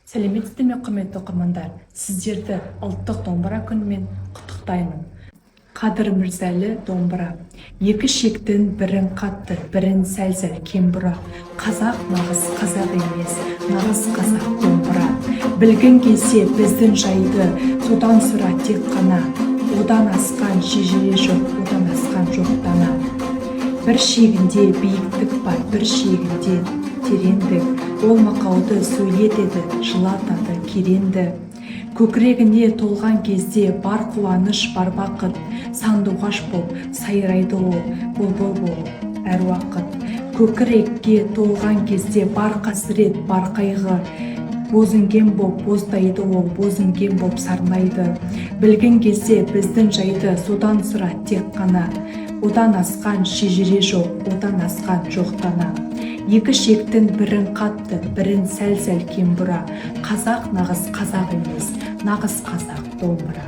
Сәлеметсіздер ме, құрметті оқырмандар! Сіздерді Ұлттық домбыра күнімен құттықтаймын. Қадыр Мырзалы, «Домбыра». Екі шектің бірін қатты, бірін сәл-сәл кем бұра. Қазақ нағыз қазақ емес, нағыз қазақ домбыра. Білгің келсе біздің жайды, содан сұра тек қана. Одан асқан шежіре жоқ, одан асқан жоқ дана. Бір шегінде биіктік бар, бір шегінде тереңдік. Ол мақауды сөйлетеді, жылатады кереңді. Көкірегіне толған кезде бар қуаныш, бар бақыт, сандуғаш боп сайрайды ол, бұлбұл болып әр уақыт. Көкірекке толған кезде бар қасірет, бар қайғы, бозінген боп боздайды ол, бозінген боп сарнайды. Білгің келсе біздің жайды, содан сұра тек қана. Одан асқан шежіре жоқ, одан асқан жоқ дана. Екі шектің бірін қатты, бірін сәл-сәл кем бұра. Қазақ нағыз қазақ емес, нағыз қазақ домбыра.